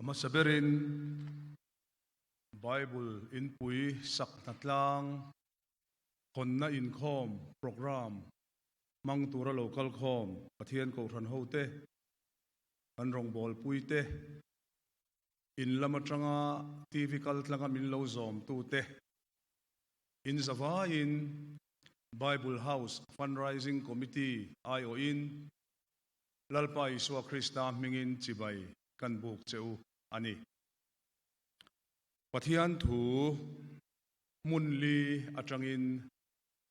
hmasa berin Bible inpui sak hnatlang hawnna inkhawm programme hmang tura lo kal khawm Pathian Kohhran hote, kan rawngbawlpui te, in lam atanga TV kal tlanga min lo zawmtute, in zavaiin Bible House Fundraising Committee aiawhin Lalpa Isua Krista hmingin chibai kan buk che u a ni. Pathian thu hmun li atangin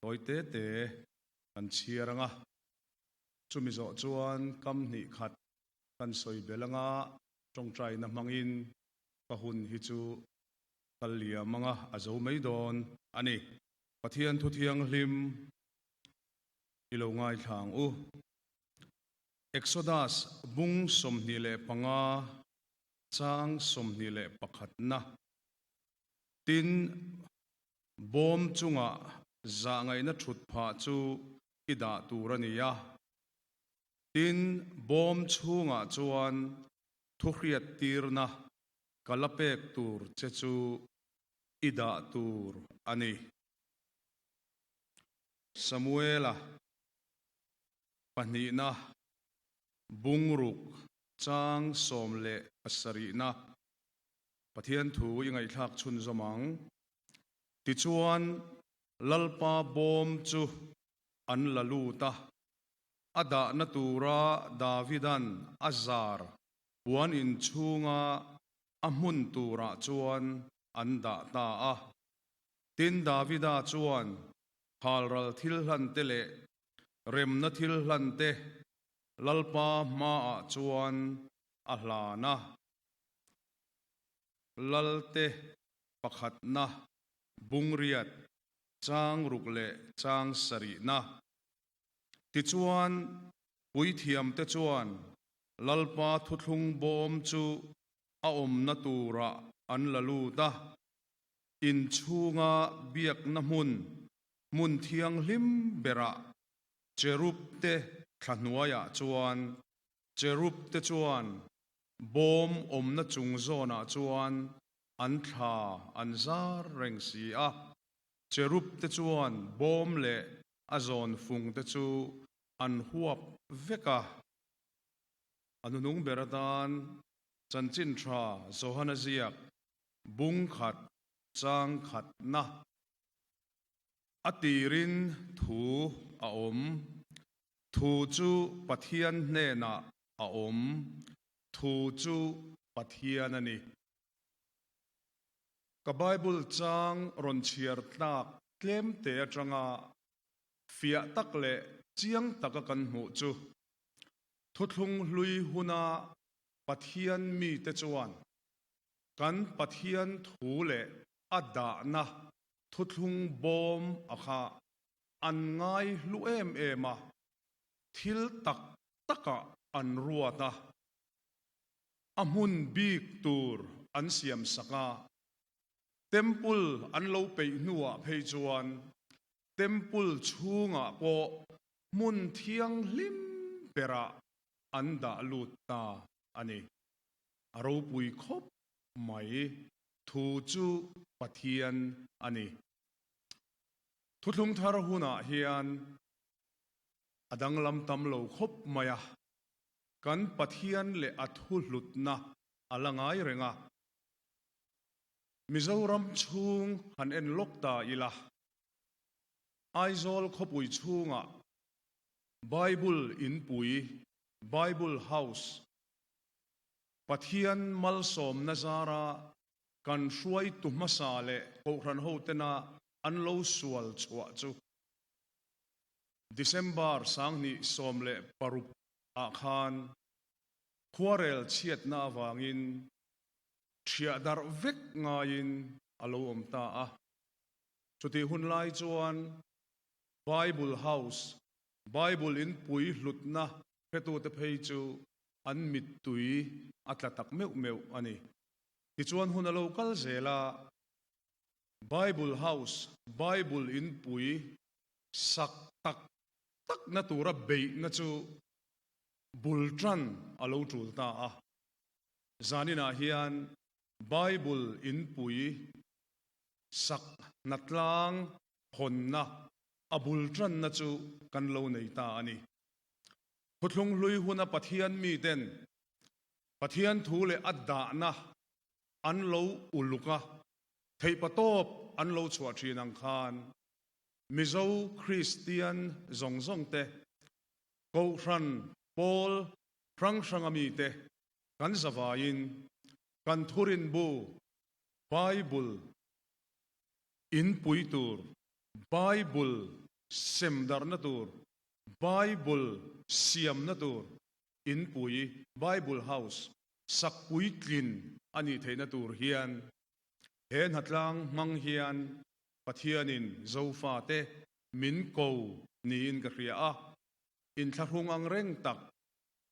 tawi te te kan chhiar ang a, chumi zawh chuan kam hnih khat kan sawi belh anga tawngtaina hmangin ka hun hi chu kal liam anga a zo mai dawn a ni. Pathian thu thianghlim i lo ngaithla ang u. Exodus bung 25 chang 21 na. Tin, bawm chungah zahngaihna thut phah chu i dah tur a ni a. Tin, bawm chhungah chuan thuhriattirna ka la pek tur che chu i dah tur a ni. Samuela pahnihna bungruk chang 17 na Pathian thu i ngaihthlak chhunzawm ang. Tichuan, Lalpa bawm chu an la lut a, a dahna tura Davidan a zar puan inchhunga a hmun turah chuan an dah ta a. Tin, Davida chuan halral thil hlan te leh remna thil hlan te Lalpa hmaah chuan a hlan a. Lalte pakhatna, bungriat, chang ruk leh chang sarihna. Tichuan, puithiamte chuan Lalpa thuthlung bawm chu a awmna turah an la lut a, inchhunga biakna hmun, hmun thianghlim berah cherub te thla hnuaiah chuan cherub te chuan bawm awmna chung zawnah chuan an thla an zar reng si a, cherub te chuan bawm leh a zawn fung te chu an huap vek a. A nunung ber atan chanchin tha Johana ziak bung khat chang khatna a tirin thu a awm. Thu chu Pathian hnenah a awm. Thu chu Pathian a ni. Ka Bible chang rawn chhiar tlak tlemte atanga fiah tak leh chiang taka kan hmuh chu Thuthlung hlui huna Pathian mite chuan kan Pathian thu leh a dahna thuthlung bawm a kha an ngai hlu em em a, thil tak takah an ruat a, a hmun bik tur an siam sak a, Temple an lo peih hnuah phei chuan Temple chhungah pawh hmun thianghlim berah an dah lut ta a ni. A ropui khawp mai thu chu Pathian a ni. Thuthlung thar hunah hian a danglam tam lo khawp mai a, kan Pathian leh a thu hlutna a la ngai reng a. Mizoram chhung han en lawk ta ila, Aizawl khawpui chhungah Bible inpui, Bible House, Pathian malsawmna zara kan hruaitu hmasa leh Kohhran hotena an lo sual chhuah chu December 2016 ah khan khuarel chhiatna avangin thiah darh vek ngaiin a lo awm ta a. Chutih hun lai chuan Bible House, Bible inpui hlutna hretute phei chu an mittui a tla tak meuh meuh a ni. Tichuan hun a lo kal zel a, Bible House, Bible inpui sak tak takna tura beihna chu bul tan a lo tul ta a. Zaninah hian Bible inpui sak hnatlang hawnna a bul tanna chu kan lo nei ta a ni. Thuthlung hlui huna Pathian miten Pathian thu leh a dahna an lo uluk a, theihpatawp an lo chhuah thin ang khan Mizo Kristian zawng zawng te, Kohhran pawl hrang hranga mite kan zavaiin kan thurin bu, Bible, inpui tur, Bible semdarhna tur, Bible siamna tur inpui, Bible House, sak puitlin a nih theihna tur hian he hnatlang hmang hian Pathianin Zofate min ko niin ka hria a, inthlahrung ang reng tak,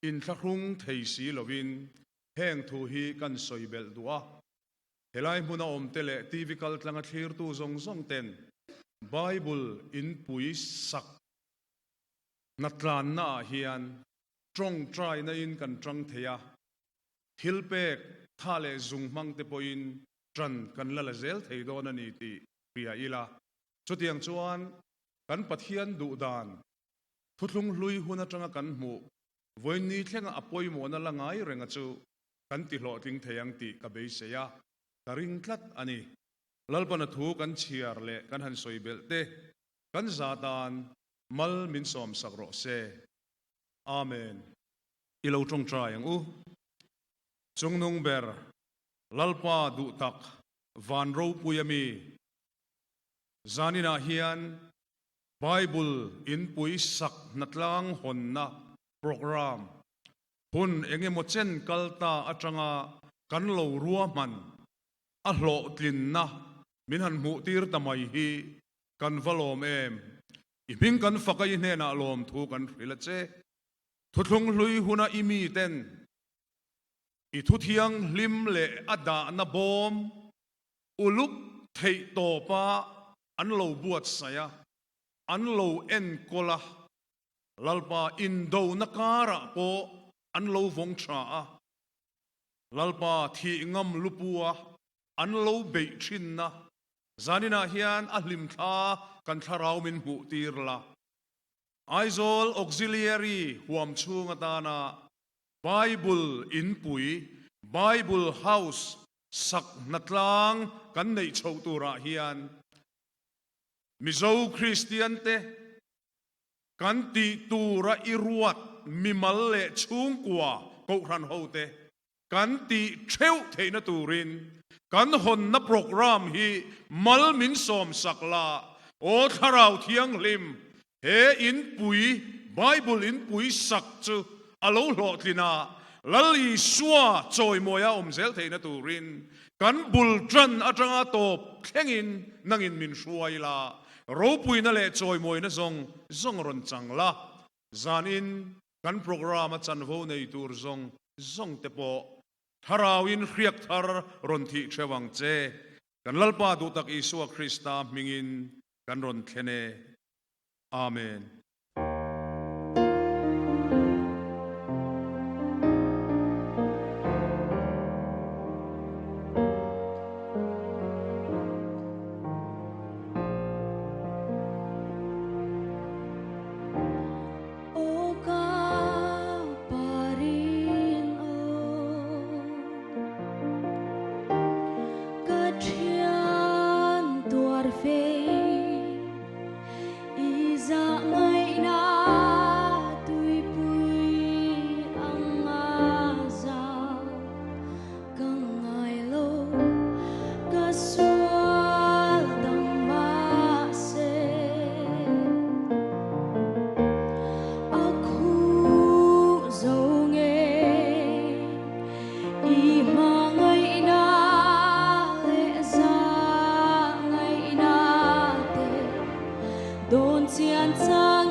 inthlahrung thei si lovin heng thu hi kan sawi belh duh a. Helai hmuna awmte leh TV kaltlanga thlirtu zawng zawng ten Bible inpui sak hnatlanna ah hian tawngtaina in kan tang thei a, thilpek tha leh zung hmang te pawhin ṭan kan la la zel thei dawn a ni tih hria ila. Chutiang chuan kan Pathian duh dan thuthlung hlui hun aṭanga kan hmuh vawiin thlenga a pawimawhna la ngai renga chu kan ti hlawhtling thei ang tih ka beisei a, ka ring tlat a ni. Lalpana thu kan chhiar leh kan han sawi belh te kan za tan mal min sawmsak rawh se. Amen. I lo ṭawngṭai ang u. Chungnung ber Lalpa duh tak van ropui a mi. Zaninah hian Bible inpui sak hnatlang hawnna programme hun engemaw chen kal ta atanga kan lo ruahman a hlawhtlinna min han hmuh tir ta mai hi kan va lawm em. I hming kan fak a i hnenah lawmthu kan hrilh a che. Thuthlung hlui huna i miten I thu thianghlim leh a dahna bawm uluk theih tawpa an lo buatsaih a, an lo enkawl a, Lalpa indona karah pawh an lo vawng tha a, Lalpa thih ngam lupua an lo beih thinna zaninah hian a hlimthla kan thlarau min hmuh tir la. Aizawl Auxiliary huam chhung atana Bible inpui, Bible House, sak hnatlang kan neih chhoh turah hian Mizo Kristiante kan tih tura i ruat mimal leh chhungkua Kohhran hote kan tih theuh theihna turin kan hawnna programme hi mal min sawmsak la, Aw Thlarau Thianghlim, he inpui, Bible inpui sak chu a lo hlawhtlin a, Lal Isua chawimawia awm zel theihna turin kan bul tan atanga tawp thlengin nangin min hruai la, ropuina leh chawimawina zawng zawng rawn chang la, zanin kan programme a chanvo nei tur zawng zawng te pawh Thlarauin hriak thar rawn thih theuh ang che. Kan Lalpa duhtak Isua Krista hmingin kan rawn thlen e. Amen. Aw ka parin aw ka thian tuar fe i zah ngaihna tuipui ang a za ka ngai lo ka sual dang mahse a khuh zo nge i hmangaihna leh zahngaihna te dawn chian chang.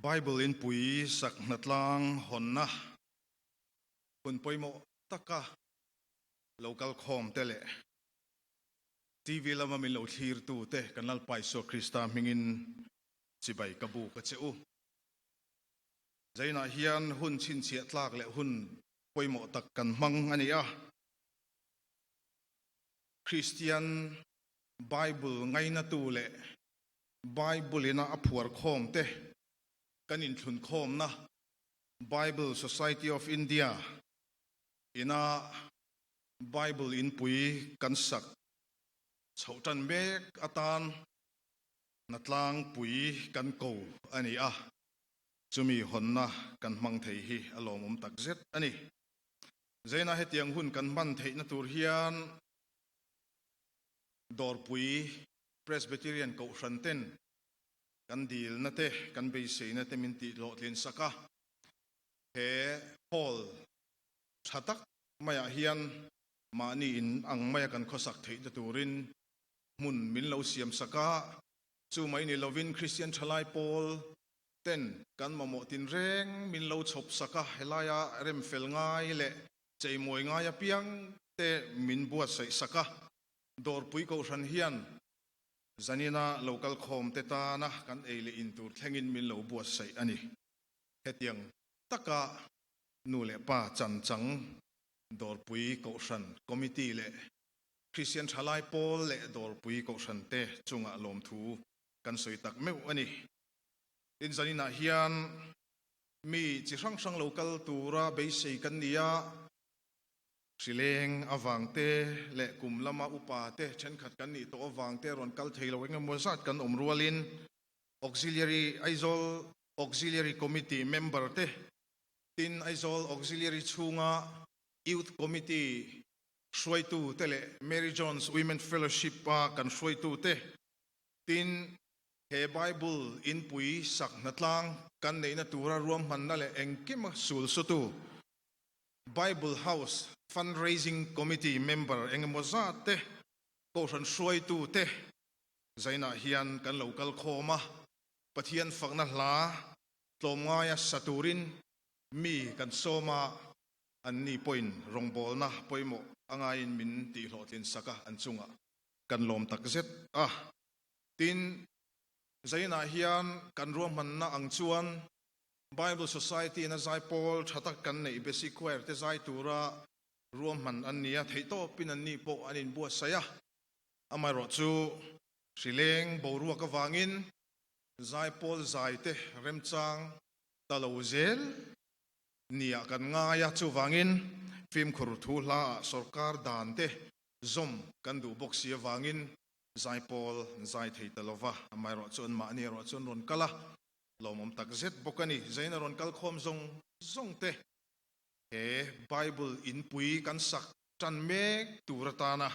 Bible inpui sak hnatlang hawnna hun pawimawh taka lo kal khawm te leh TV lama min lo thlirtu te kan Lalpa Isua Krista hmingin chibai ka buk a che u. Zainah hian hun chhinchhiah tlak leh hun pawimawh tak kan hmang a ni a. Kristian Bible ngainatu leh Bible ina a phuar khawm te kan inthlun khawmna Bible Society of India ina Bible inpui kan sak chhoh tan mek atan hnatlangpui kan ko a ni a, chumi hawnna kan hmang thei hi a lawmawm tak zet a ni. Zaina hetiang hun kan hman theihna tur hian Dawrpui Presbyterian Kohhran ten kan dilna te, kan beiseina te min tih hlawhtlin sak a, he hall tha tak maiah hian mahni in ang maia kan khawsak theihna turin hmun min lo siam sak a, chu mai ni lovin Kristian thalai pawl ten kan mamawh tinreng min lo chhawp sak a, helaia remfel ngai leh cheimawi ngai apiang te min buatsaih sak a, Dawrpui Kohhran hian zanina lo kal khawm te tana kan ei leh in tur thlengin min lo buatsaih a ni. Hetiang taka nu leh pa chan chang Dawrpui Kohhran Committee leh Kristian Thalai Pawl leh Dawrpui Kohhran te chungah lawmthu kan sawi tak meuh a ni. Tin, zaninah hian mi chi hrang hrang lo kal tura beisei kan ni a, hrileng avang te leh kum lama upa te thenkhat kan nih tawh avang te rawn kal thei lo engemaw zat kan awm rualin Auxiliary Aizawl Auxiliary Committee member te tin Aizawl Auxiliary chhunga Youth Committee hruaitu te leh Mary Jones Women Fellowship a kan hruaitu te tin He Bible inpui sak hnatlang kan neihna tura ruahmanna leh engkima sul sutu Bible House Fundraising Committee member engemaw zat te, Kohhran hruaitu te zainah hian kan lo kal khawm a, Pathian fakna hla tlawmngaia sa turin mi kan sawm a, anni pawhin rawngbawlna pawimawh a ngaiin min tihhlawhtlin sak a, an chungah kan lawm takzet a. Tin, zainah hian kan ruahmanna ang chuan Bible Society-in a zai pawl tha tak kan neih Besi Choir te zai tura ruahman an ni a, theihtawpin anni pawh an inbuatsaih a. Amaherawh chu hrileng boruak avangin zai pawl zai te remchang ta lo zel nia kan ngai a, chuvangin fimkhur thu hlaah sorkar dan te zawm kan duh bawk si avangin Zaipawl zai thei ta lova, amaherawh chu anmahni erawh chu an rawn kal a, lawmawm tak zet bawk a ni. Zain a rawn kal khawm zawng zawng te he Bible inpui kan sak tan mek tur atana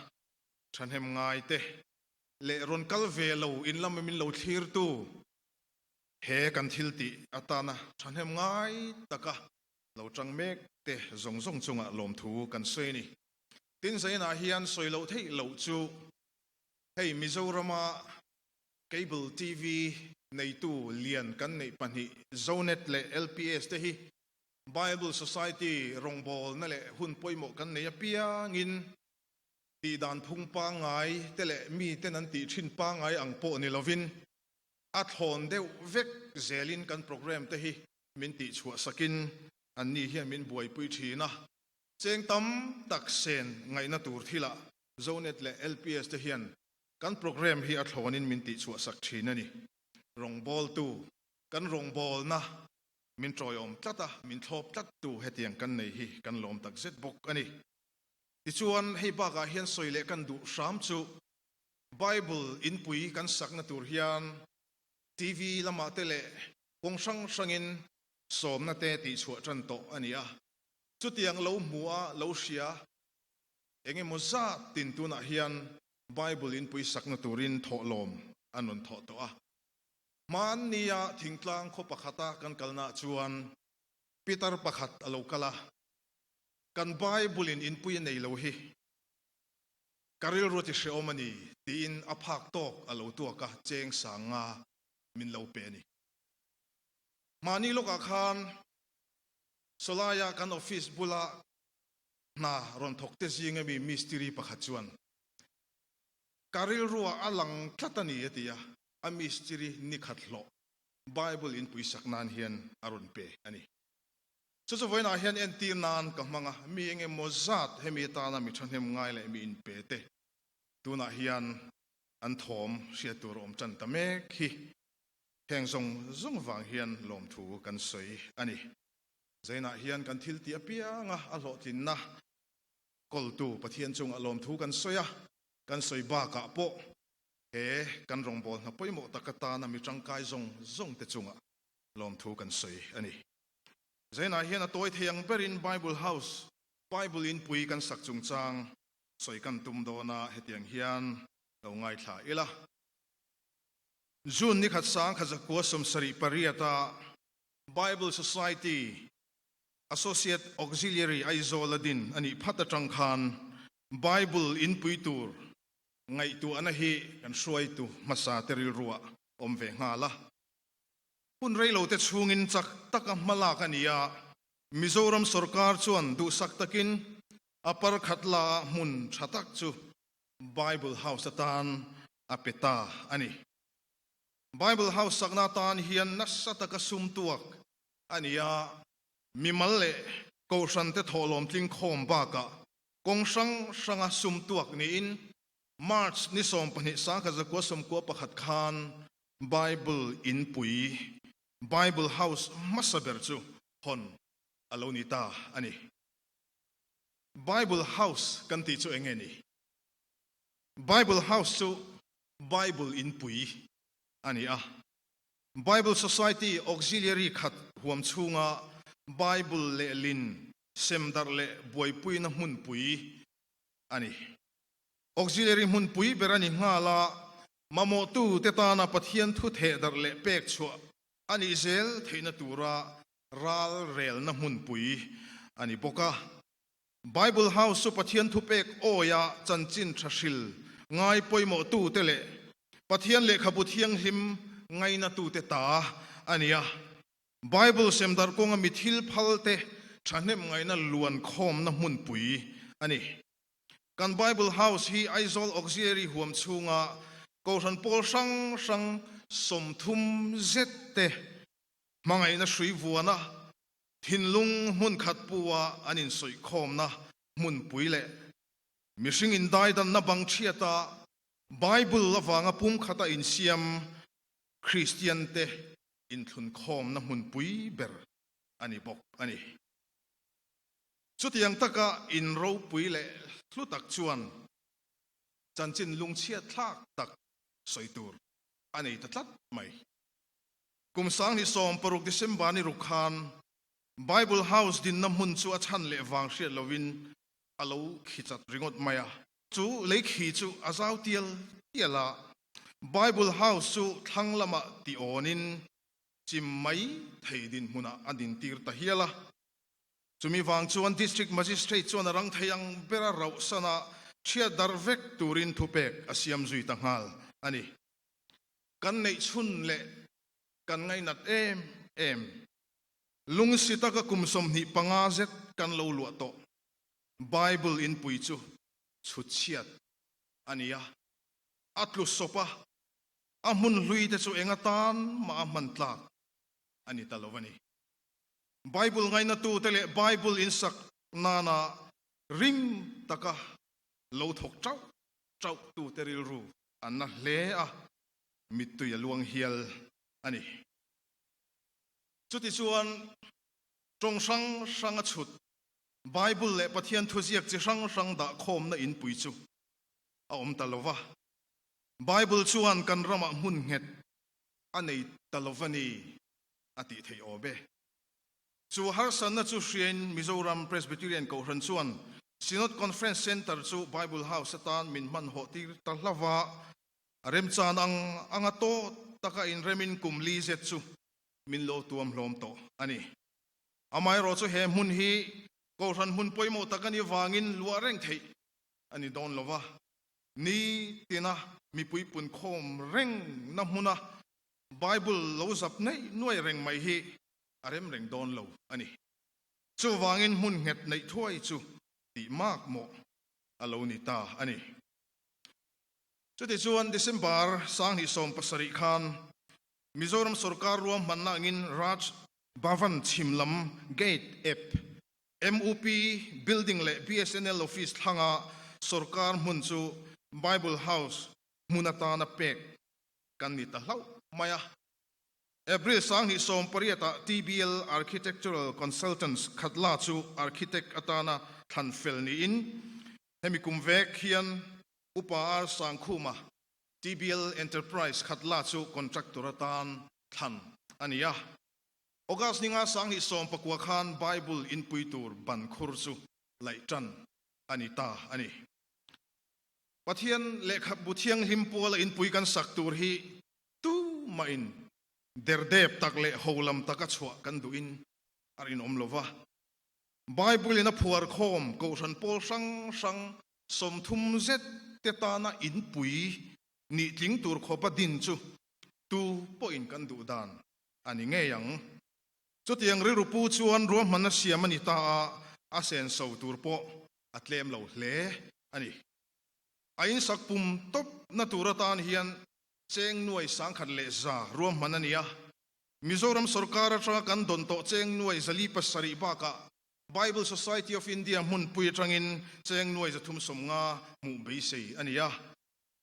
thahnem ngai te leh rawn kal ve lo in lama min lo thlirtu he kan thil tih atana thahnem ngai taka lo tang mek te zawng zawng chungah lawmthu kan sawi a ni. Tin, Zainah hian sawi loh theih loh chu hei Mizorama Cable TV neitu lian kan neih pahnih Zonet leh LPS te hi Bible Society rawngbawlna leh hun pawimawh kan nei apiangin tihdan phung pangngai te leh miten an tih thin pangngai ang pawh ni lovin a thlawn deuh vek zelin kan programme te hi min tihchhuah sakin anni hian min buaipui thin a. Cheng tam tak sen ngaihna tur thilah Zonet leh LPS te hian kan programme hi a thlawnin min tihchhuah sak thin a ni. Rawngbawltu, kan rawngbawlna min tawiawm tlat a, min thlawp tlattu hetiang kan nei hi kan lawm tak zet bawk a ni. Tichuan, hei bakah hian sawi leh kan duh hram chu Bible inpui kan sakna tur hian TV lamah te leh kawng hrang hrangin sawmna te tihchhuah tan tawh a ni a. Chutiang lo hmu a, lo hria eng emaw zat tin tunah hian Bible inpui sakna turin thawhlawm an rawn thawh tawh a. Hmannia thingtlang khaw pakhata kan kalnaah chuan Peter pakhat a lo kal a, Kan Bible in inpui a nei lo hi ka rilru ti hrehawm a ni tiin a phak tawk a lo tuak a, cheng sang nga min lo pe a ni. Mahni lawkah khan sawlaia kan office bula hna rawn thawk te zinga mi mistiri pakhat chuan ka rilruah a lang tlat a ni a ti a, a mistiri ni khat hlawh Bible inpuisak nan hian a rawn pe a ni. Chu chu vawiinah hian entir nan ka hmang a, mi eng emaw zat hemi atana mi thahnem ngai leh mi inpe te tunah hian an thawm hriat tur a awm tan ta mek hi. Heng zawng zawng vang hian lawmthu kan sawi a ni. Zainah hian kan thil tih apianga a hlawhtlinna kawltu Pathian chungah lawmthu kan sawi a, kan sawi bakah pawh he kan rawngbâwl hna pawimawh tak atana mi tangkai zawng zawng te chungah lawmthu kan sawi a ni. Zainah hian a tawi thei ang berin Bible House, Bible inpui kan sak chungchang sawi kan tum dawn a, hetiang hian lo ngaithla ila. June ni khat sang khat zakua 78 a Bible Society Associate Auxiliary Aizawl a din a nih phat atang khan Bible inpui tur ngaihtuahna hi kan hruaitu hmasa te rilruah awm ve nghal a. Hun reilote chhungin chak taka hmalak a ni a, Mizoram sorkar chuan duhsak takin a parkhat la ah hmun tha tak chu Bible House atan a pe ta a ni. Bible House sakna atan hian nasa taka sum tuak a ni a, mimal leh kohhrante thawhlawm tling khawm bakah kawng hrang hranga sum tuak niin March ni 12 1991 khan Bible inpui, Bible House hmasa ber chu hawn a lo ni ta a ni. Bible House kan tih chu eng nge ni? Bible House chu Bible inpui a ni a. Bible Society Auxiliary khat huam chhunga Bible lehlin semdarh leh buaipuina hmunpui a ni. Auxiliary hmunpui ber a ni nghal a, mamawhtu te tana Pathian thu thehdarh leh pek chhuah a nih zel theihna tura ral relna hmunpui a ni bawk a. Bible House chu Pathian thu pek awia chanchin tha hril ngai pawimawhtu te leh Pathian lehkhabu thianghlim ngainatu te ta a ni a. Bible semdarh kawnga mi thil phal te thahnem ngaihna luan khawmna hmunpui a ni. Kan Bible House hi Aizawl Auxiliary huam chhunga Kohhran pawl hrang hrang 30 zet te hmangaihna hrui vuana thinlung hmun khat pua an insawikhawmna hmunpui leh mihring indaidanna bang chhiata Bible avanga pumkhata insiam Kristian te inthlunkhawmna hmunpui ber a ni bawk a ni. Chutiang taka in ropui leh hlu tak chuan chanchin lungchhiat thlak tak sawi tur a nei ta tlat mai. Kum 2016 December ni ruk khan Bible House dinna hmun chu a chhan leh vang hriat lovin a lo khi chat ringawt mai a. Chu lei khi chu a zau tial tial a, Bible House chu thlang lamah ti awnin chim mai thei dinhmunah a dintir ta hial a. Chumi vang chuan District Magistrate chuan a rang thei ang bera rauhsana chhiat darh vek turin thupek a siam zui ta nghal a ni. Kan neih chhun leh kan ngainat em em. Lungsi taka kum 25 zet kan lo luah tawh. Bible inpui chu chhut chhiat a ni a, a tlu sawp a, a hmun hlui te chu eng atan mah a hman tlak a ni ta lo a ni. Bible ngainatute leh Bible insak nana ring taka lo thawk chauh chauh tute rilru an na hle a, mittui a luang hial a ni. Chutichuan, tawng hrang hrang a chhut Bible leh Pathian thuziak chi hrang hrang dah khawmna inpui chu a awm ta lo va. Bible chuan kan ramah hmun nghet a nei ta lo va ni. A tih theih awm e. Chu harsatna chu hriain Mizoram Presbyterian Kohhran chuan Synod Conference Centre chu Bible House atan min hman hawh tir ta hlauh a, a remchan ang anga tawh taka inremin kum li zet chu min lo tuam hlawm tawh a ni. Amaherawh chu he hmun hi Kohhran hmun pawimawh tak a nih vangin luah reng theih a ni dawn lo va, ni tina mipui punkhawm reng na hmuna Bible lo zap neih nuai reng mai hi. a rem reng dawn lo a ni. Chuvangin hmun nghet neih thuai chu tih mak mawh a lo ni ta a ni. Chutichuan December 2017 khan Mizoram sorkar ruahmanna angin Raj Bhavan chhim lam Gate ep MUP building leh BSNL office thlanga sorkar hmun chu Bible House hmun atana pek kan ni ta hlauh mai a. April 2018 ah TBL Architectural Consultants Khatla chu architect atana thlan fel niin hemi kum vek hian Upa R Sangkhuma TBL Enterprise Khatla chu contractor atan thlan a ni a. August ninga 2019 khan Bible inpui tur ban khur chu laih tan a ni ta a ni. Pathian lehkhabu thianghlim puala inpui kan sak tur hi tu mahin derdep tak leh holam taka chhuah kan duhin a rinawm lo va. Bible in a phuar khawm Kohhran pawl hrang hrang 30 zet te tana inpui nih tling tur khawpa din chu tu pawhin kan duh dan a ni ngei ang. Chutiang rilru pu chuan ruahmanna siam a ni ta a, a senso tur pawh a tlem lo hle a ni. A insak pum tawp na tur atan hian cheng nuai 1100 ruahman a ni a. Mizoram sorkar atanga kan dawn tawh cheng nuai 407 bakah Bible Society of India hmunpui atangin cheng nuai 350 hmuh beisei a ni a.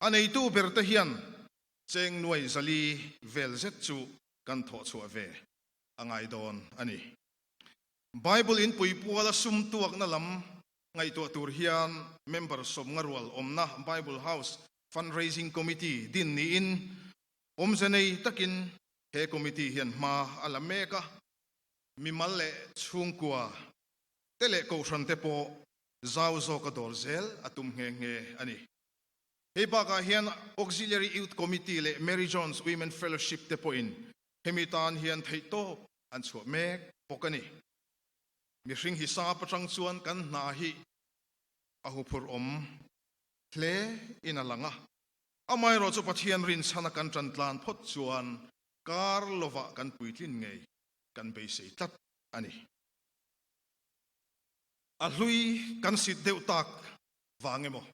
A neitu ber te hian cheng nuai 400 vel zet chu kan thawh chhuah ve a ngai dawn a ni. Bible inpui puala sum tuakna lam ngaihtuah tur hian member 50 rual awmna Bible House Fundraising Committee din niin awmze nei takin he committee hian hma a la mek a. Mimal leh chhungkua te leh kohhran te pawh zau zawk a dawr zel a tum nghe nghe a ni. Hei bakah hian Auxiliary Youth Committee leh Mary Jones Women Fellowship te pawhin hemi tan hian theihtawp an chhuah mek bawk a ni. Mihring hi sap atang chuan kan hna hi a huphurh awm hle in a lang a. Amaherawh chu Pathian rinchhana kan tan tlan phawt chuan kar lovah kan puitlin ngei kan beisei tlat a ni. A hlui kan sit deuh tak vang emaw,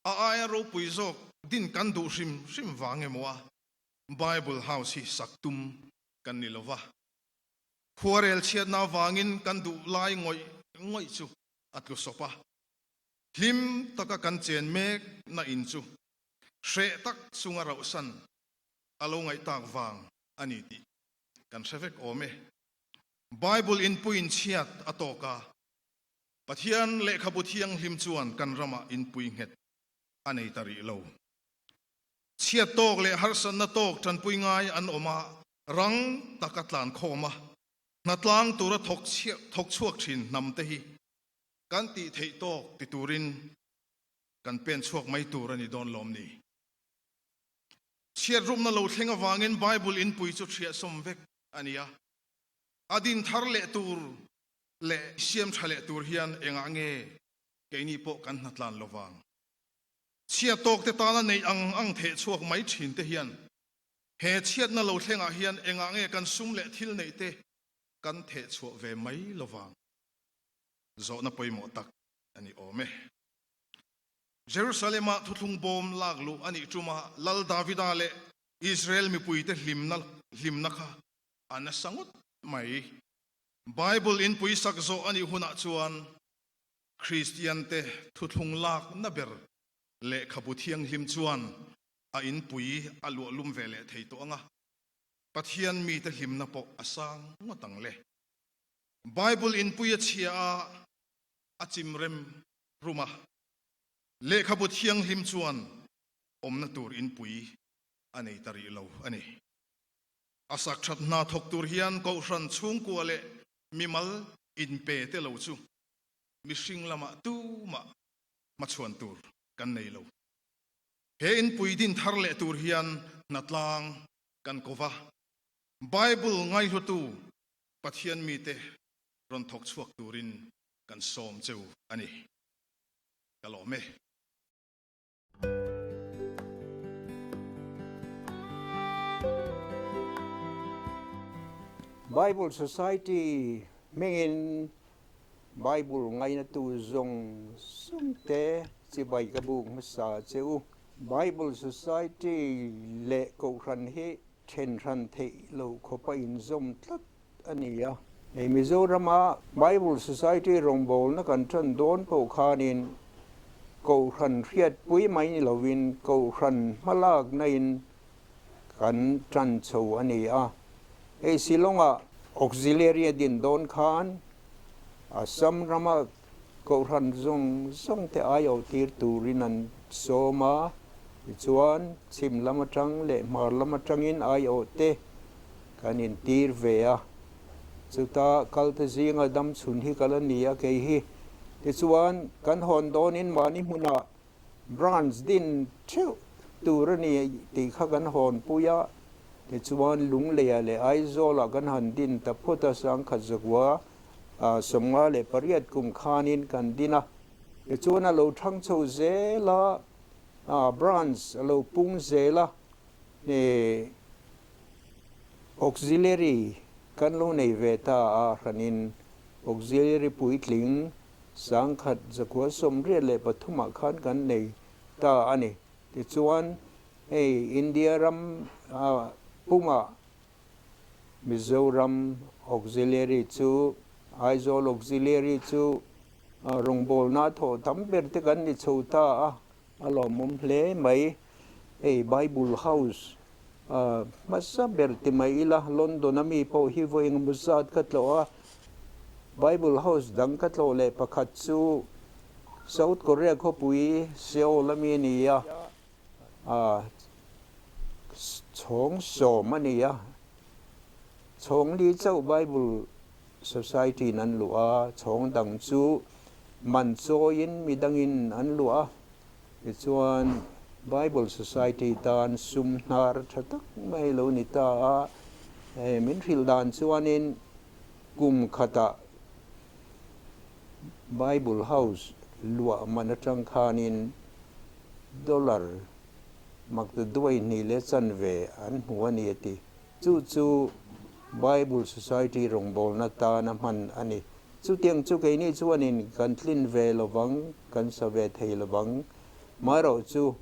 a aia ropui zawk din kan duh hrim hrim vang emaw a Bible House hi sak tum kan ni lova. Khuarel chhiatna avangin kan duh lai ngawih ngawih chu a tlu sawp a. Hlim taka kan chen mek na in chu hreh tak chunga rauhsan a lo ngaih tak vang a ni tih kan hre vek awm e. Bible inpuiin chhiat a tawk a, Pathian lehkhabu thianghlim chuan kan ramah inpui nghet a nei ta rih lo. Chhiat tawk leh harsatna tawk tanpui ngai an awm a, rang taka tlan khawm a, hnatlang tura thawk thawk chhuak thin hnam te hi kan tih theih tawk ti turin kan pen chhuak mai tur a ni dawn lawm ni. Chhiat rupna lo thleng avangin Bible inpui chu thiah sawm vek a ni a, a din thar leh tur leh siam tha leh tur hian engah nge keini pawh kan hnatlan lovang. Chhiat tawk te tana neih ang ang theh chhuak mai thin te hian he chhiatna lo thlengah hian engah nge kan sum leh thil neih te kan theh chhuah ve mai lovang. Zawhna pawimawh tak a ni awm e. Jerusalem-ah thuthlung bawm lak luh a nih ṭuma Lal Davida leh Israel mipuite hlimna hlimna kha a nasa ngawt mai. Bible inpui sak zawh a nih hunah chuan Kristiante thuthlung lakna ber lehkhabu thianghlim chuan a inpui a luah lum ve leh thei tawh ang a, Pathian mite hlimna pawh a sang ngawt ang le. Bible inpui a chhia a, a chim rem rum a, lehkhabu thianghlim chuan awmna tur inpui a nei ta rih lo a ni. A sak that hna thawk tur hian kohhran chhungkua leh mimal inpe te lo chu mihring lamah tumah hmachhuan tur kan nei lo. He inpui din thar leh tur hian hnatlang kan ko va, Bible ngaihlutu Pathian mite rawn thawk chhuak turin kan sawm cheu a ni. Ka lawm e. Bible Society hmingin Bible ngainatu zawng zawng te chibai ka buk hmasa che u. Bible Society leh Kohhran hi then hran theih lo khawpa inzawm tlat a ni a. Hei Mizorama Bible Society rawngbawlna kan tan dawn pawh khanin Kohhran hriatpui mai ni lovin Kohhran hmalaknain kan tan chho a ni a. Hei Shillong-ah Auxiliary a din dawn khan Assam rama Kohhran zawng zawng te aiawh tir turin an sawm a, tichuan chhim lam atang leh hmar lam atangin aiawh te kan intir ve a. Chuta kalte zinga dam chhun hi kal a ni a kei hi. Tichuan kan hawn dawnin mahni hmunah Branch din theuh tur a ni tih kha kan hawn pui a, tichuan Lungleia leh Aizawlah kan han din ta phawt a, sangkhat zakua 58 kum khanin kan din a, tichuan a lo thang chho zel a, branch a lo pung zel a, auxiliary kan lo nei ve ta a, hranin auxiliary puitling 1983 ah khan kan nei ta a ni. Tichuan, hei India ram pumah Mizoram Auxiliary chu, Aizawl Auxiliary chu rawngbawlna thawh tam ber te kan ni chho ta a, a lawmawm hle mai. Hei Bible House hmasa ber ti mai ila, London a mi pawh hi vawi engemaw zat ka tlawh a, Bible House dang ka tlawh leh pakhat chu South Korea khawpui Seoul a mi a ni a, chhawng sawm a ni a, chhawng li chauh Bible Society in an luh a, chhawng dang chu man chawiin midangin an luh a, tichuan Bible Society tan sum hnar tha tak mai lo ni ta a, min hrilh dan chuanin Kum khatah Bible House luah man atang khanin dollar makta duai hnih leh chanve an hmu a ni a ti. Chu chu Bible Society rawngbawlna tana hman a ni. Chutiang chu keini chuanin kan tlin ve lovang, kan sa ve thei lovang. Marawh chu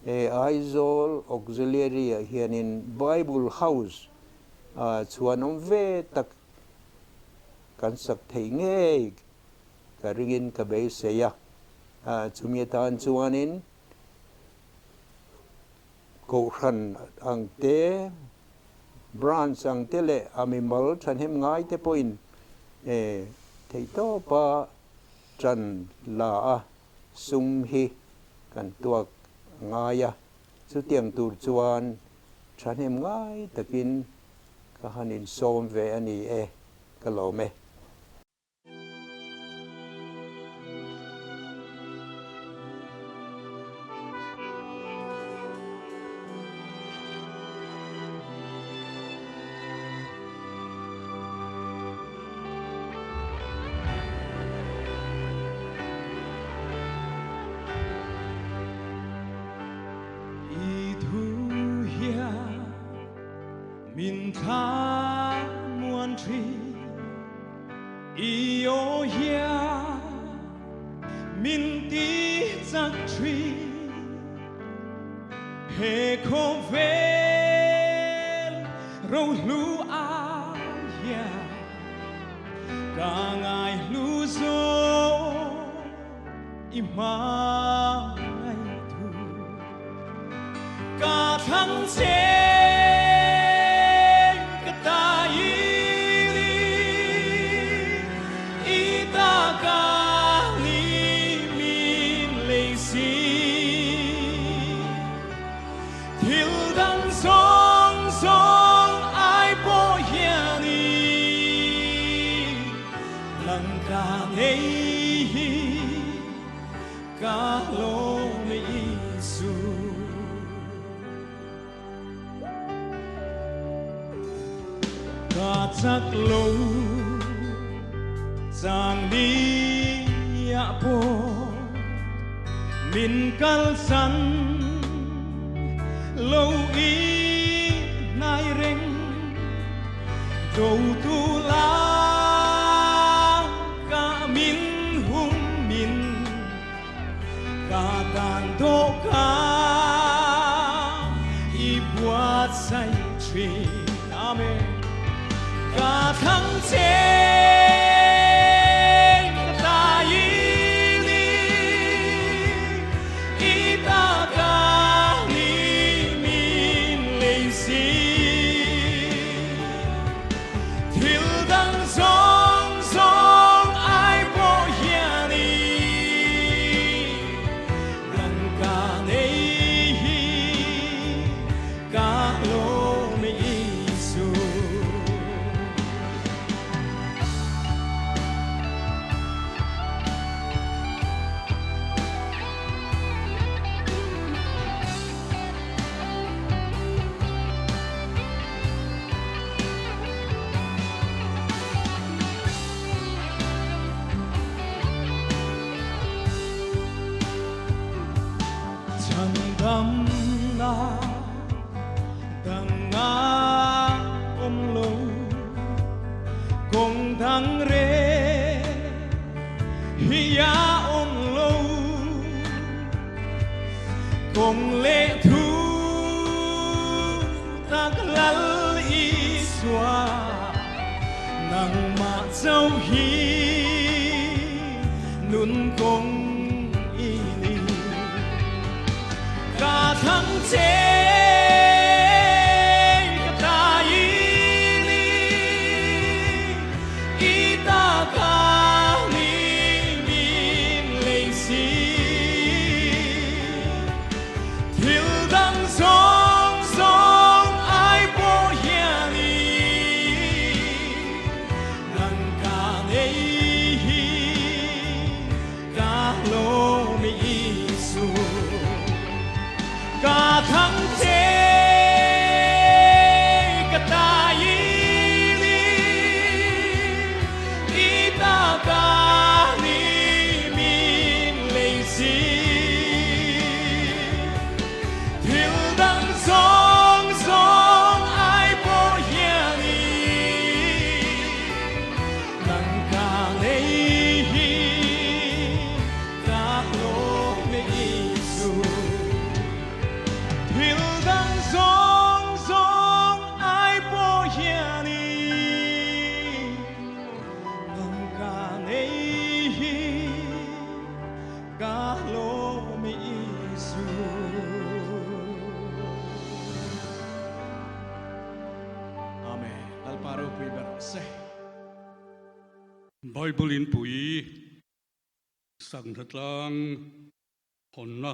he Aizawl Auxiliary-ah hianin Bible House chhuan awm ve tak kan sak theih ngei ka ringin ka beisei a. Chumi atan chuanin Kohhran ang te, Branch ang te leh a mimal thahnem ngai te pawhin theihtawpa tan la a sum hi kan tuak a ngai a. Chutiang tur chuan thahnem ngai takin ka han insawm ve a ni e, ka lawm e. I thu hian min thlamuan thin, i aw hian min ti chak thin. He khawvel rohlu ah hian ka ngaihlu zawk. I hmangaih thu ka thlang che ka ta i ni i ta ka ni min lei si thil dang zawng zawng ai pawh hian i Nang ka ngei hi ka lawm Isu. Ka chak lo chang ni ah pawh min kalsan lo i hnai reng. Do tu la ka min hum min ka tan do ka i buatsaih thin. Amen. Ka thang che ka ta i ni i ta ka ni min lei si thil dang zawng zawng ai pawh hian i nang ka nei hi ka lawm Isu. Chhandamna dang a awm lo, kawng dang reng hi a awm lo, kawng leh thu tak Lal Isua nangmah chauh hi nun kawng i ni. Ka thlang che ka ta i ni i ta ka ni min lei si thil dang zawng zawng ai pawh hian i nang ka nei hi ka lawm Isu. Ka thang che ka ta i ni i ta ka ni min lei si thil dang zawng zawng ai pawh hian i nang ka nei hi ka lawm Isu. Thil dang zawng zawng ai pawh hian i nang ka nei hi ka lawm Isu. Amen. Lalpa ropui ber rawh se. Bible in pui sak hnatlang hawnna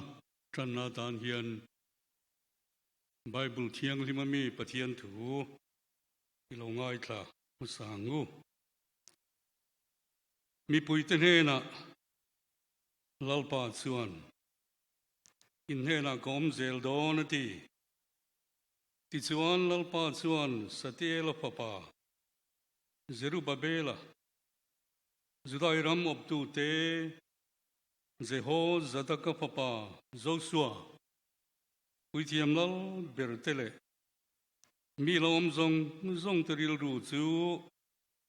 tanna atan hian Bible thianghlim ami Pathian thu i lo ngaithla hmasa ang u. Mipuite hnenah Lalpa chuan in hnenah ka awm zel dawn a ti. Tichuan Lalpa chuan Satiela fapa Zerubabela, Judai ram awptute Jehozadaka fapa Josua, puithiam lal berte leh mi lo awm zawng zawngte rilru chu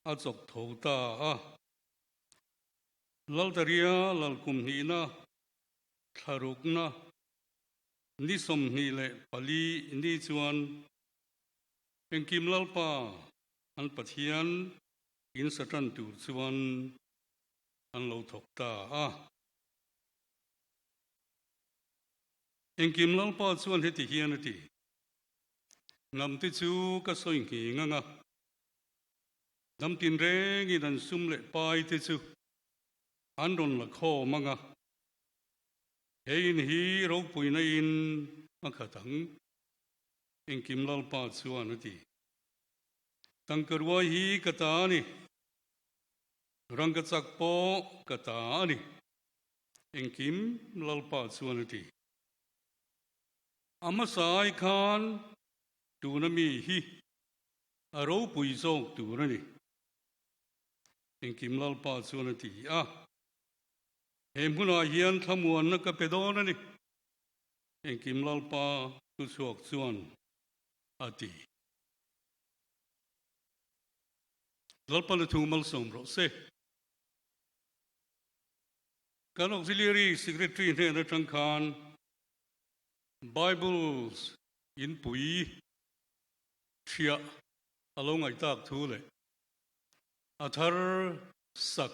a chawk tho ta a. Laltaria lalkum hnihna, thlarukna, ni 24 ni chuan Engkim Lalpa an Pathian in Satan tur chuan an lo thawk ta a. Engkim Lalpa chuan heti hian a ti, Hnamte chu ka sawi nghing ang a, hnam tinrengin an sum leh paite chu an rawn la khawm ang a, he in hi ropuina in a khat ang, Engkim Lalpa chuan a ti. Tangka ruai hi ka ta a ni. Rangka chak pawh ka ta a ni. Engkim Lalpa chuan a ti. A hmasa ai khan tuna mi hi a ropui zawk tur a ni. Engkim Lalpa chuan a ti a. He hmunah hian thlamuanna ka pe dawn a ni. Engkim Lalpa thuchhuak chuan a ti. Lalpa na thu malsawm rawh se. Kan Auxiliary Secretary hnen atang khan Bibles inpui thiah a lo ngaih tak thu leh a thar sak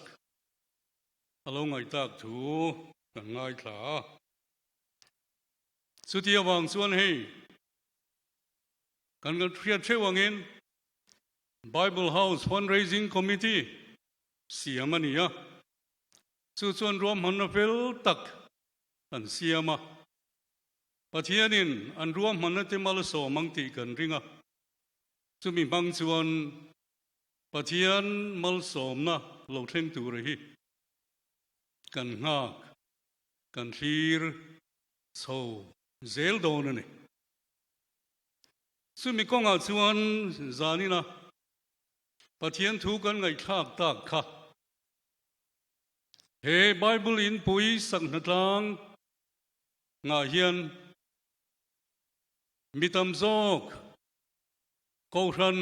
a lo ngaih tak thu kan ngaithla a. Chuti avang chuan hei kan hriat theuh angin Bible House Fundraising Committee siam a ni a, chu chuan ruahmanna fel tak an siam a, Pathianin an ruahmanna te malsawm ang tih kan ring a, chumi hmang chuan Pathian malsawmna lo thleng tur hi kan nghak, kan thlir chho zel dawn a ni. Chumi kawngah chuan zanina Pathian thu kan ngaihthlak tak kha he Bible inpui sak hnatlang ngah hian mi tam zawk Kohhran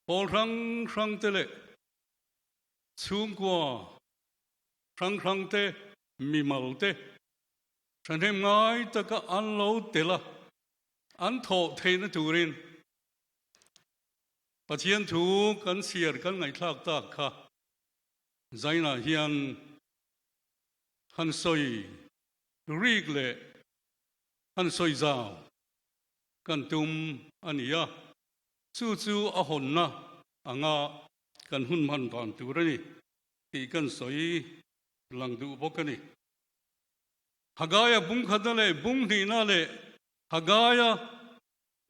pawl hrang hrang te leh chhungkua hrang hrang te mimal te thahnem ngai taka an lo tel a, an thawh theihna turin Pathian thu kan chhiar kan ngaihthlak tak kha Zainah hian han sawi rik leh han sawi zau kan tum a ni a, chu chu a hawnna anga kan hun hman dan tur a ni tih kan sawi lang duh bawk a ni. Hagaia bung khatna leh bung hnihna leh Hagaia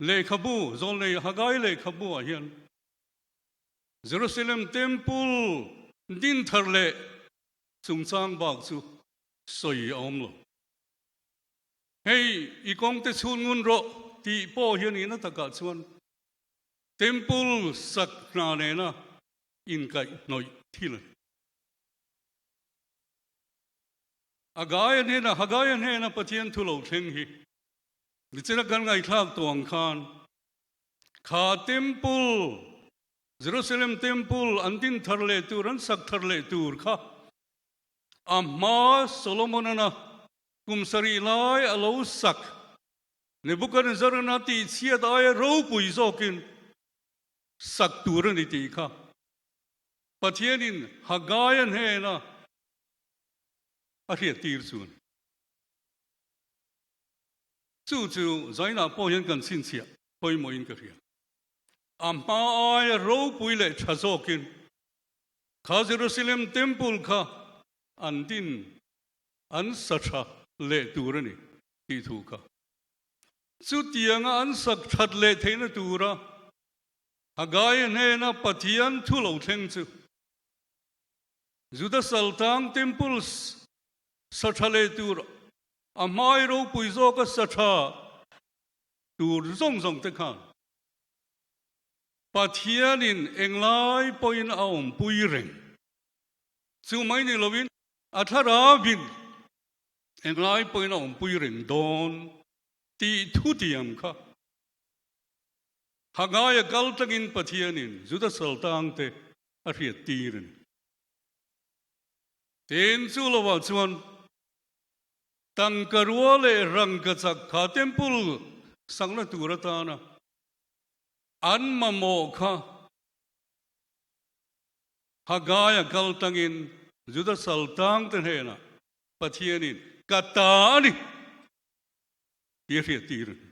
lehkhabu, zawlnei Hagai lehkhabu ah hian Jerusalem Temple din thar leh chungchang bak chu sawi a awm lo. Hei i kawngte chhun ngun rawh tih pawh hian ina takah chuan Temple sak hna nena inkaih hnawih thil a ni. Hagaia hnena, Hagaia hnena Pathian thu lo thleng hi nichina kan ngaihthlak tawh ang khan kha Temple, Jerusalem Temple an din thar leh tur, an sak thar leh tur kha a hma Solomon-ana kum sarih lai a lo sak Nebuchadnezzar-ana tihchhiat aia ropui zawkin sak tur a ni tih kha Pathianin Hagaia hnena a hriat tir chuan chu chu Zainah pawh hian kan chhinchhiah pawimawhin ka hria. A hma aia ropui leh tha zawkin kha Jerusalem Temple kha an din an sa tha leh tur a ni tih thu kha. Chutianga an sak that leh theihna tura Haggai hnena Pathian thu lo thleng chu Juda saltang Temple sa tha leh tur a hmai ropui zawka sa tha tur zawng zawng te khan Pathianin englai pawhin a awmpui reng. Chu mai ni lovin a thlarauin englai pawhin a awmpui reng dawn tih thu tiam kha Hagaia kal tangin Pathianin Juda saltang te a hriat tir a ni. Tin, chu lovah chuan tangka rua leh rangka chak kha temple sakna tur atana an mamawh kha Hagaia kal tangin Juda saltang te hnenah Pathianin ka ta a ni tih a hriat tir a ni.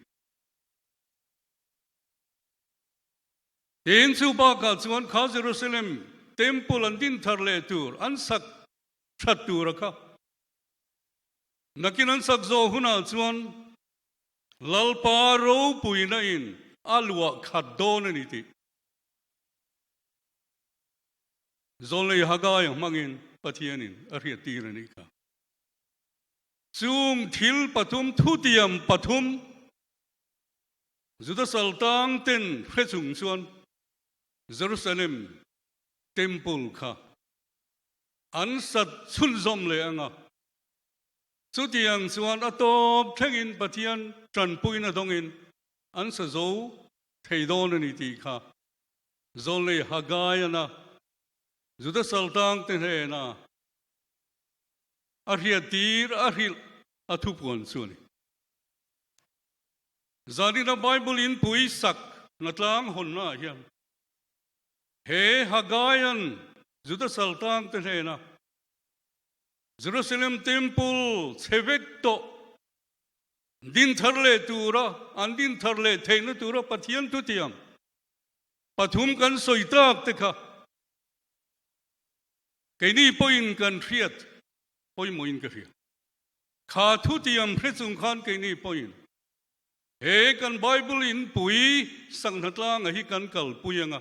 Tin, chu bakah chuan kha Jerusalem Temple an din thar leh tur, an sak that tur a kha. Nakin an sak zawh hunah chuan Lalpa ropuina in a luah khat dawn a ni tih Zawlnei Haggai hmangin Pathianin a hriat tir a nih kha. Chung thil pathum thutiam pathum Juda saltang ten hre chung chuan Jerusalem Temple kha an sat chhunzawm leh ang a, chutiang chuan a tawp thlengin Pathian tanpuina dawngin an sa zo thei dawn a ni tih kha. Zawlnei Hagaiana Juda saltangte hnena a hriattir a hrilh a thupuan chu a ni. Zanina Bible in pui sak hnatlang hawnnaah hian he Hagaian Juda saltangte hnena Jerusalem Temple chhe vek tawh din thar leh tura an din thar leh theihna tura Pathian thutiang pathum kan sawi tak te kha keini pawhin kan hriat pawimawhin ka hria. Kha thutiang hre chung khan keini pawhin he kan Bible in pui sanghna tlanga hi kan kalpui anga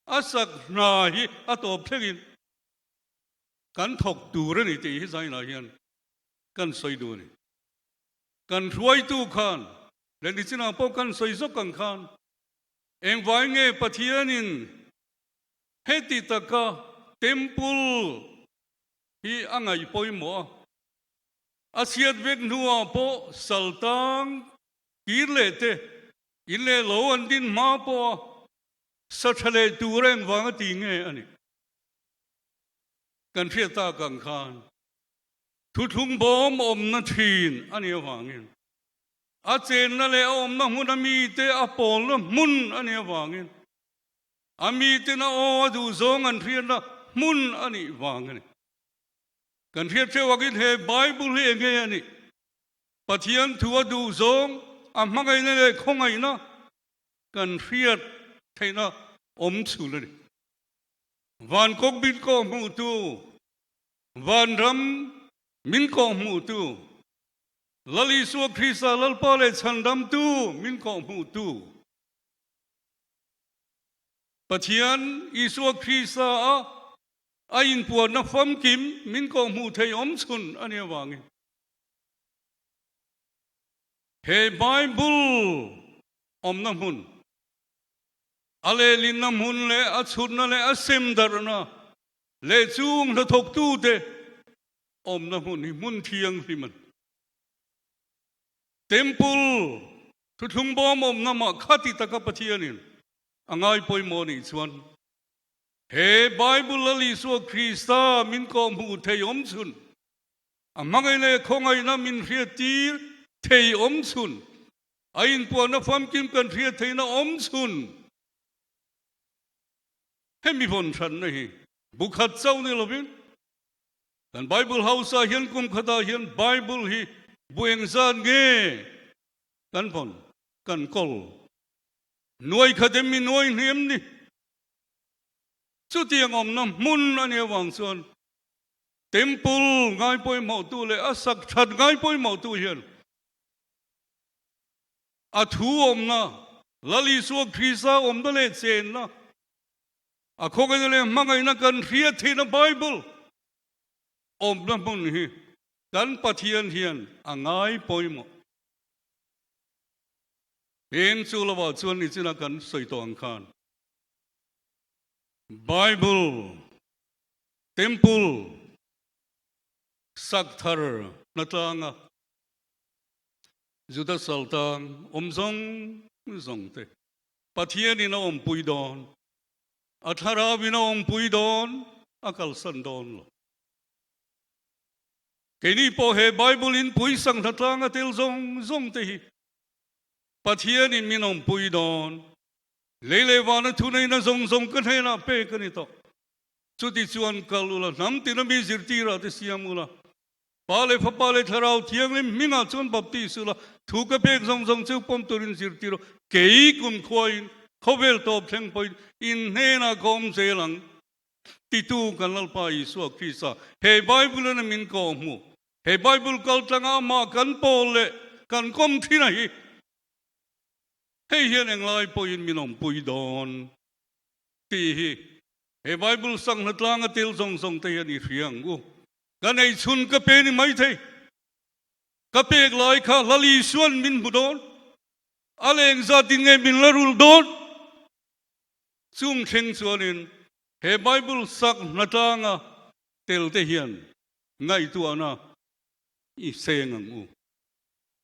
a sak hna hi a tawp thlengin kan thawk tur a ni tih hi zainah hian kan sawi duh a ni. Kan hruaitu khan leh nichinah pawh kan sawi zawk ang khan engvai nge Pathianin heti taka temple hi a ngaih pawimawh a, a chhiat vek hnuah pawh saltang kir leh te in leh lo an din hma pawha sa tha leh tur engvang a ti nge a ni. Kan hriat tak ang khan thuthlung bawm awmna thin a nih avangin a chenna leh a awmna hmun a mite a pawlna hmun a nih avangin a miten a aw a duhzawng an hriatna hmun a nih vang a ni. Kan hriat theuh akin he Bible hi enge a nih? Pathian thu a duhzawng a hmangaihna leh khawngaihna kan hriat theihna awm chhun a ni. Van kawk min kawh hmuhtu, van ram min kawh hmuhtu, Lal Isua Krista Lalpa leh Chhandamtu min kawh hmuhtu, Pathian Isua Krista a a inpuanna famkim min kawh hmuh thei awm chhun a nih avangin he Bible awmna hmun A lehlinna hmun leh a chhutna leh a sem darhna leh chung hnathawktute awmna hmun hi hmun thianghlim a ni. Temple thuthlung bawm awmna mah khati taka Pathianin a ngai pawimawh nih chuan he Bible Lal Isua Krista min kawhhmuh thei awm chhun, a hmangaih leh khawngaihna min hriattir thei awm chhun, A inpuahna famkim kan hriat theihna awm chhun hemi vawn hranna hi bu khat chauh ni lovin kan Bible House ah hian kum khatah hian Bible hi bu engzat nge kan vawn kan kawl nuai khat em mi nuai hnem ni chutiang awmna hmun a nih avang chuan Temple ngai pawimawhtu leh a sak that ngai pawimawhtu hian A thu awmna, Lal Isua Krista awmna leh chenna, a khawngaihnna leh hmangaihna kan hriat theihna Bible awmna hmun hi kan Pathian hian a ngai pawimawh. Eng chu lovah chuan nichina kan sawi tawh ang khan Bible Temple sak thar hnatlanga Juda saltang awm zawng zawng te Pathianin a awmpui dawn, a thlarauin a awmpui dawn, a kalsan dawn lo. Keini pawh he Bible in pui sanghna tlanga tel zawng zawng te hi Pathianin min awmpui dawn, lei leh vana thuneihna zawng zawng ka hnenah pek a ni tawh. Chuti chuan kal ula, hnam tina mi zirtirah te siam ula, Pa leh Fapa leh Thlarau Thianghlim hmingah chuan baptis ula, thu ka pek zawng zawng chu pawm turin zirtir aw. Kei kumkhuain khawvel tawp thleng pawhin in hnenah ka awm zel ang, titu kan Lalpa Isua Krista he Bible in a min kawh hmu. He Bible kal tlanga amah kan pawl leh kan kawm thin a hi. Hei hian englai pawhin min awmpui dawn tih hi he Bible sanghna tlanga tel zawng zawng te hian i hria ang u. Ka nei chhun ka pe ni mai thei. Ka pek lai kha Lal Isuan min hmu dawn. A leng zat in nge min la rul dawn? Chung thleng chuanin he Bible sak hnatlanga tel te hian ngaihtuahna i seng ang u.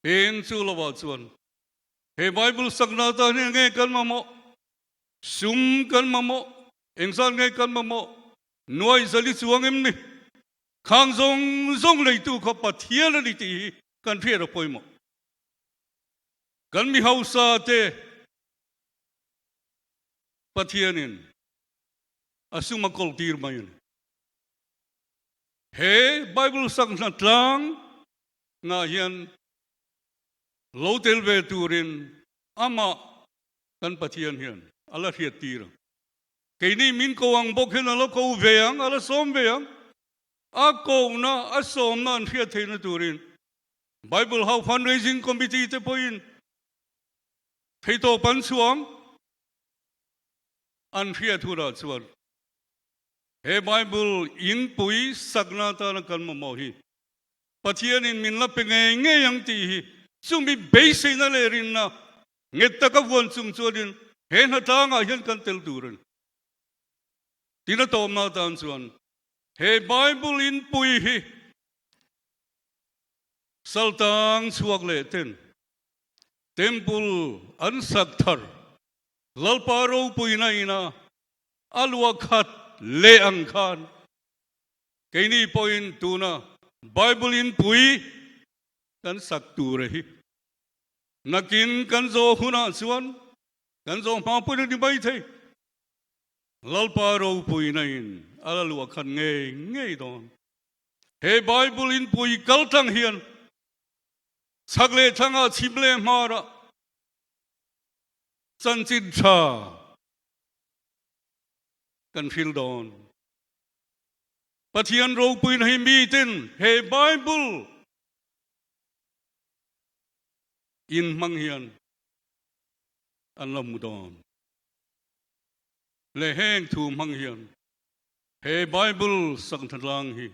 Eng chu lovah chuan he Bible sakna atan hian nge kan mamawh? Sum kan mamawh. Engzat nge kan mamawh? Nuai zali chuang em ni? Khang zawng zawng leitu kha Pathian a ni tih hi kan hriat a pawimawh. Kan mi hausa te Pathianin a sum a kawl tir mai a ni. He Bible sak hna tlang ngah hian lo tel ve turin amah kan Pathian hian a la hriat tir ang. Keini min ko ang bawk hian a la ko ve ang, a la sawm ve ang. A kohna, a sawmna an hriat theihna turin Bible House Fundraising Committee te pawhin theitawp an chhuang an hriat hunah chuan he Bible inpui sakna atana kan mamawh hi Pathianin min la pe ngei ngei ang tih hi chumi beiseina leh rinna Nghet taka vuan chung chuanin he hnatlangah hian kan tel tur a ni. Tin a tawmna atan chuan he Bible inpui hi Saltang chhuak leh ten Temple an sak thar Lalpa ropuina ina a luah khat leh ang khan keini pawhin tuna Bible inpui kan sak tur a hi. Nakin kan zawh hunah chuan kan zawh hma pawhin a ni mai thei. Lalpa ropuina in a la luah khat ngei ngei dawn. He Bible in pui kal tlang hian chhak leh thlangah chhim leh hmarah chanchin tha kan hril dawn. Pathian ropuina hi miten he Bible In hmang hian an lo hmu dawn. Leh heng thu hmang hian he Bible sakhnatlang hi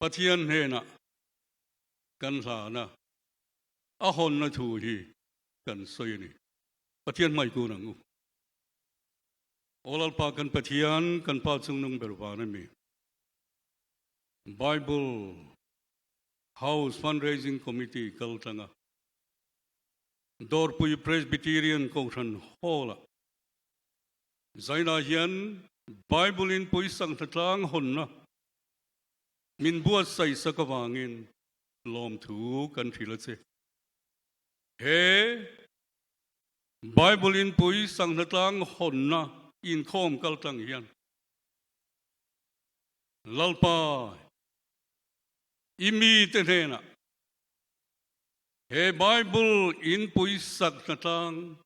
Pathian hnenah kan hlana a hawnna thu hi kan sawi a ni. Pathian hmai kun ang u. Aw Lalpa kan Pathian, kan Pa chungnung ber van a mi. Bible House Fundraising Committee kal tlang a, Dawrpui Presbyterian Kohhran Hall-ah Zaina hian Bible in pawisa hnatlang hawnna min buatsaih sak avangin lawmthu kan hrilh a che. He Bible in pawisa hnatlang hawnna inkhawm kal tlang hian Lalpa I mite hnenah he Bible inpui sak hnatlang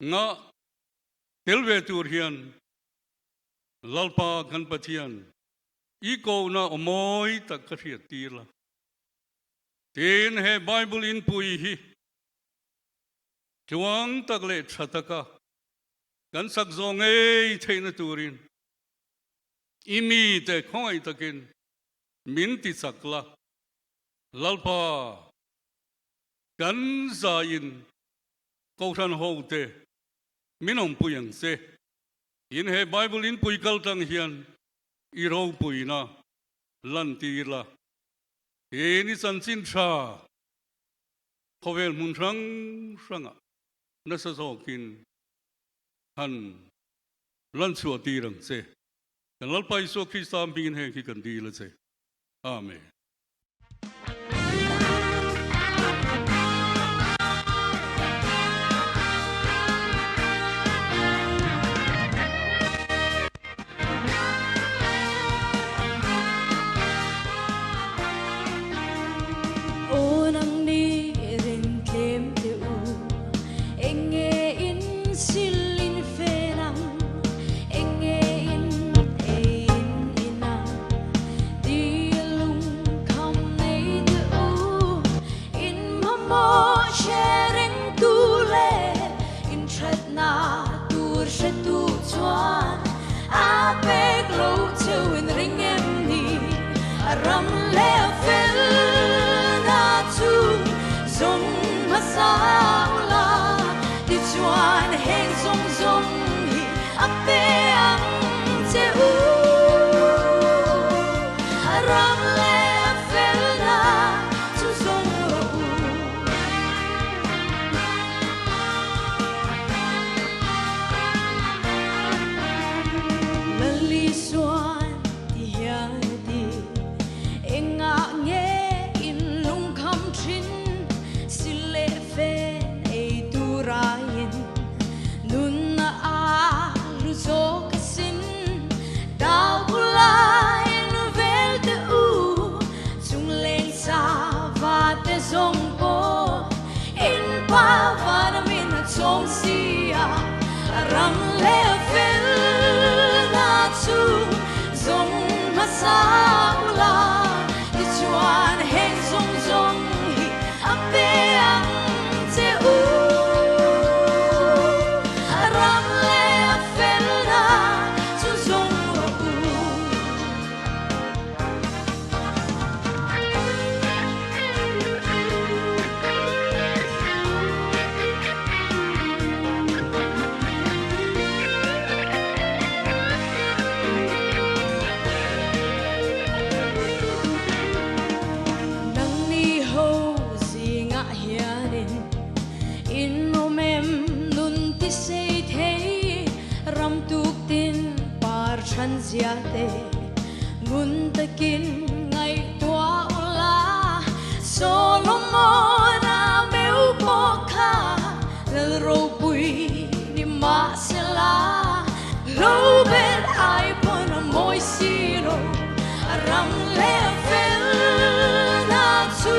ngah tel ve tur hian Lalpa kan Pathian i kohna aw mawi tak ka hriat tir la. Tin, he Bible inpui hi tluang tak leh tha taka kan sak zawh ngei theihna turin I mite khawngaih takin min ti chak la, Lalpa, kan zaiin Kohhran hote min awmpui ang che. Tin, he Bible inpui kal tang hian i ropuina lantir la, tin i chanchin tha khawvel hmun hrang hrangah nasa zawkin han Lan chhuah tir ang che. Kan Lalpa Isua Krista hmingin heng hi kan dil a che. Amen. Aw nang ni rin tlem teh u, eng nge in sil in fen ang, eng nge in ei in in ang, ti lung. zia te ngun takin ngaihtuah ula Solomon-a meu pawh kha lal ropui ni mahsela lo ber ai pawn a mawi si lo a ram leh a fel na chu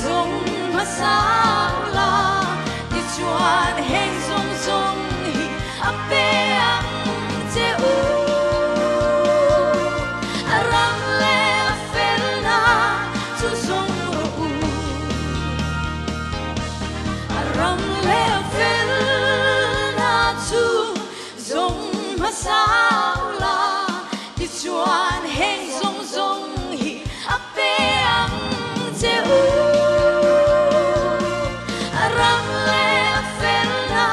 zawng hmasa ula tichuan heng zawng zawng hi a pe ang che u. A ram leh a fel na chu zawng rawh u. A ram leh a fel na chu zawng hmasa ula tichuan heng zawng zawng hi a pe ang che u. A ram leh a fel na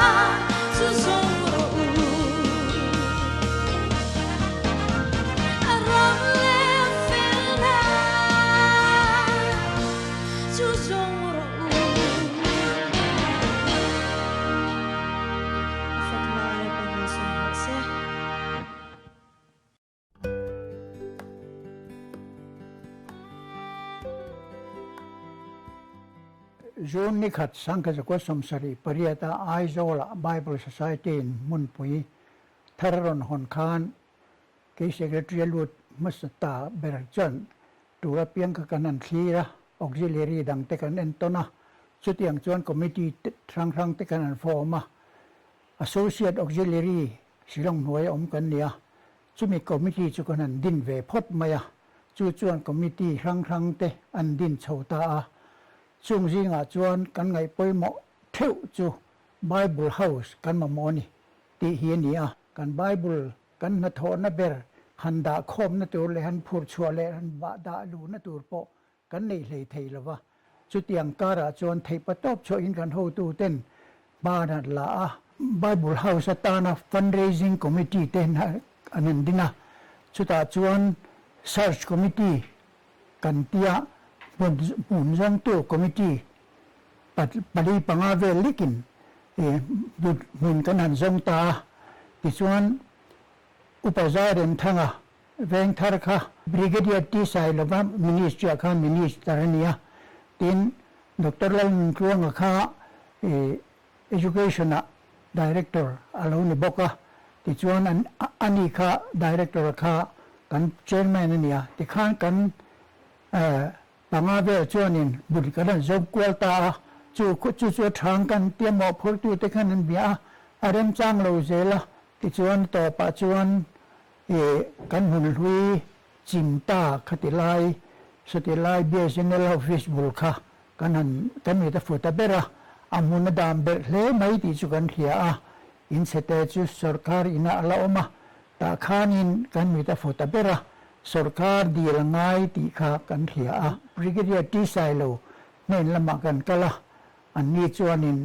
chu zawng rawh u. A ram leh a fel na chu zawng rawh u. A fakna Lalpan malsawm rawh se. June ni khat Sangkazakua 78 a Aizawl-ah Bible Society-in hmunpui thar a rawn hawn khan kei Secretary a lut hmasa ta ber chuan tur apiang kha kan han thlir a, auxiliary dang te kan entawn a, chutiang chuan committee hrang hrang te kan han form a, Associate Auxiliary Shillong hnuaia awm kan ni a, chumi committee chu kan han din ve phawt mai a, chu chuan committee hrang hrang te an din chho ta a, chung zingah chuan kan ngaih pawimawh theuh chu Bible House kan mamawh a ni tih hi a ni a, kan Bible kan hnathawhna ber han dah khawmna tur leh han phurh chhuah leh han dah luhna tur pawh kan nei hlei thei lo va. Chutiang karah chuan theihpa tawp chhuahin kan hotuten hma an han la a. Bible House atana Fundraising Committee te an han ding a, chutah chuan Search Committee kan tia hmun zawngtu committee pali panga vel lekin hmun kan han zawng ta a. Tichuan Upa Zairemthanga Vengthar kha Brigadier T Sailova Ministry-ah khan Minister a ni a, tin Doctor Lalnuntluanga kha Education-ah Director a lo ni bawk a, tichuan an ani kha Director kha kan Chairman a ni a, tikhan kan panga vel chuanin bul kan rawn zawm kual ta a, chu chu chu a thang kan tia mawhphurtute khan an bia a, a remchang lo zel a, tichuan tawpah chuan Ih, kan hmun hlui chim ta khati lai, sawti lai BSNL office bul kha kan han kan mit a fu ta ber a, a hmun a dam berh hle mai tih chu kan hria a, in chhete chu sorkar inah a la awm a, tah khanin kan mit a fu ta ber a, sorkar dil a ngai tih kha kan hria a. Brigadier T Sailo hnen lamah kan kal a, anni chuanin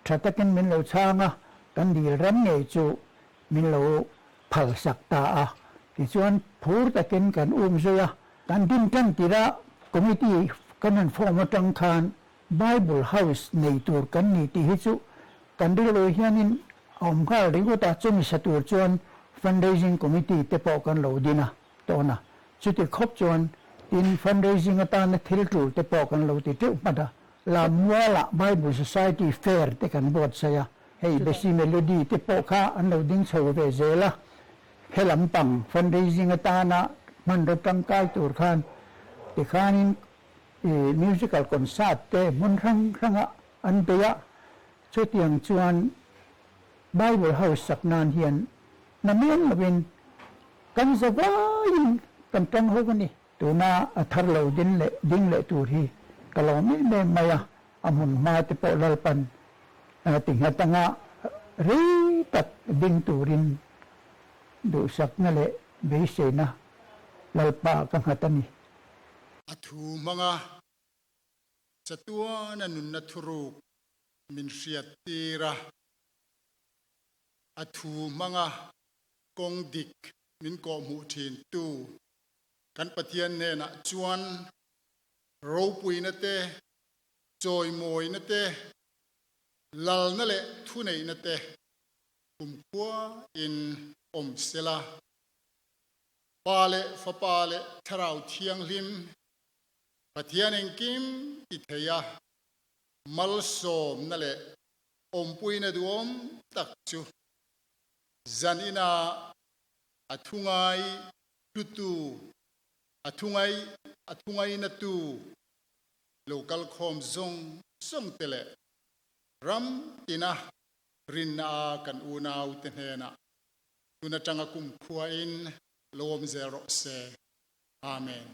tha takin min lo chhang a, kan dil ram ngei chu min lo phal sak ta a, tichuan phur takin kan um zui a. Kan din tan tirah committee kan han form atang khan Bible House nei tur kan ni tih hi chu kan rilru hianin a awm nghal ringawt a, chumi sa tur chuan fundraising committee te pawh kan lo din a tawn a, chuti khawp chuan tin fundraising atana thil tul te pawh kan lo ti teuh hmat a, Lammualah Bible Society Fair te kan buatsaih a, Hei Bessie Melody te pawh kha an lo ding chho ve zel a, he lampang fundraising atana hmanraw tangkai tur khan tikhanin musical concert te hmun hrang hranga an bei a, chutiang chuan Bible House sak nan hian na men lovin kan za vaiin kan tang ho a ni. Tuna a thar lo din leh ding leh tur hi ka lo em em mai a, a hmun hma te pawh Lalpan ti nghat anga rei tak ding turin duhsakna leh beiseina Lalpa ka nghat a ni. A thu hmanga chatuana nunna thuruk min hriat tir a, a thu hmanga kawng dik min kawhhmuh thin tu Kan Pathian hnenah chuan ropuina te, chawimawina te, lalna leh thuneihna te kumkhua in awm sela. Pa leh Fapa leh Thlarau Thianghlim Pathian engkim ti thei a, malsawmna leh awmpuina duhawm tak chu zan ina a thungai hlutu, a thungai a thungainatu lo kalkhawm zawng zawng te leh ram tina rinna a kan unau te hnenah tun atanga kumkhua in lo awm zel rawh se. Amen.